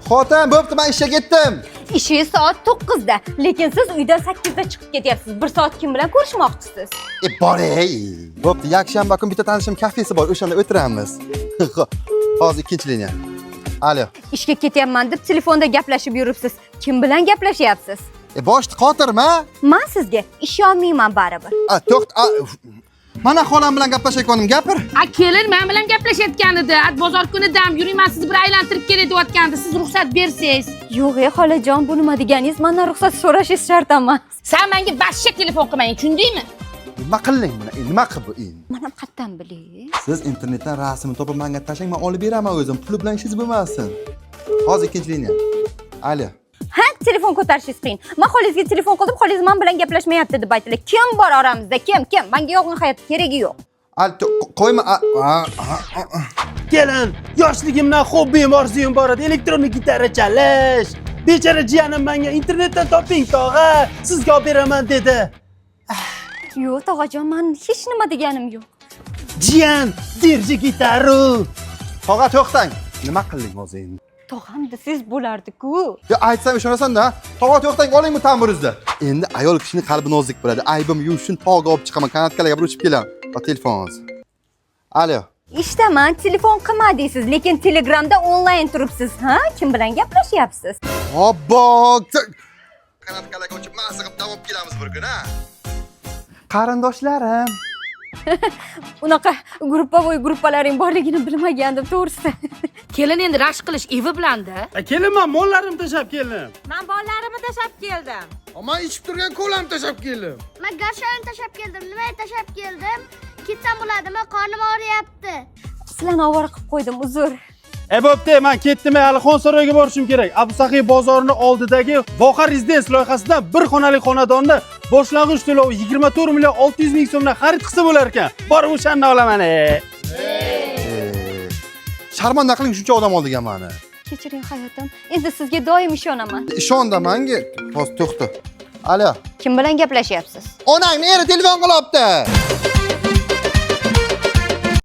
Xotin, bo'pti, men ishga ketdim. Ishingiz soat 9da, lekin siz uydan 8da chiqib ketyapsiz. Bir soat kim bilan ko'rishmoqchisiz? E, bor ey. Bo'pti, yakshanba kuni bitta tanishim kafesi bor, o'shanda o'tiramiz. Hozir ikkinchi liniya. Alo. Ishga ketyapman deb telefonda gaplashib yuribsiz. Kim bilan gaplashyapsiz? E, boshni qotirma. Men sizga ishonmayman baribir. A, to'xt, a, mana xolam bilan gaplashayotganim, gapir. A kelin men bilan gaplashayotgan edi. At bozor kuni dam yuring, men sizni bir aylantirib kelay deyotgandi. Siz ruxsat bersangiz. Yo'q, ey xolajon, bu nima deganingiz? Mendan ruxsat so'rashingiz shart emas. Sen menga vashsha telefon qilmang, tushundingmi? Nima qilding buni? E, nima qildi bu endi? Men ham qayerdan bilay? Siz internetdan rasmini topib menga tashlang, men olib beraman o'zim. Puli bilan ishingiz bo'lmasin. Hozir ikkinchi liniya. Alo. Ha, telefon ko'tarishingiz qiyin. Men xolangizga telefon qildim, xolangiz men bilan gaplashmayapti deb aytdilar. Kim bor oramizda? Kim? Kim? Menga yolg'on hayot keragi yo'q. Al, qo'yma. A, a, a, a. Kelin, yoshligimdan hobbim, orzuyim bor edi, elektron gitara chalish. Bechora jiyanim menga internetdan toping tog'a, sizga olib beraman dedi. Yo'q, tog'ajon, men hech nima deganim yo'q. Jiyan, держи gitaru. Tog'a, to'xtang. Nima qilding hozir endi? Tog'am desangiz bo'lardi-ku. Yo, aytsam ishonasan-da. Tog'a, to'xtang, oling bu tamburingizni. Endi ayol kishining qalbi nozik bo'ladi. Aybim yuvish uchun tog'ga olib chiqaman, kanatkalarga bir uchib kelaman. Va telefon hozir. Alo. Ishdaman, telefon qilma deysiz, lekin Telegramda onlayn turibsiz, ha? Kim bilan gaplashyapsiz? Obbo! Kanatkalarga uchib maza qilib dam olib kelamiz bir kun, ha? Qarindoshlarim. Unaqa gruppavoy gruppalaring borligini bilmagandim, to'g'risi. Kelin endi rashk qilish evi bilanda. Kelin, men mollarimni tashlab keldim. Men bolalarimni tashlab keldim. Man ichib turgan kolamni tashlab keldim. Man garshoyimni tashlab keldim. Nimaga tashlab keldim? Ketsam bo'ladimi? Qornim og'riyapti. Sizlarni ovora qilib qo'ydim, uzr. E bo'pti, men ketdim, Alixon saroyiga borishim kerak. Abu Saxiy bozorini oldidagi Voha Residence loyihasidan bir xonali xonadonni boshlang'ich to'lovi 24 million 600 ming so'mdan xarid qilsa bo'lar ekan. Borib o'shanni olaman. E. Sharmanda qiling shuncha odam oldiga mani. Kechiring hayotim. Endi sizga doim ishonaman. Ishonda manga. Hozir to'xta. Alo. Kim bilan gaplashyapsiz? Onangni eri telefon qilyapti.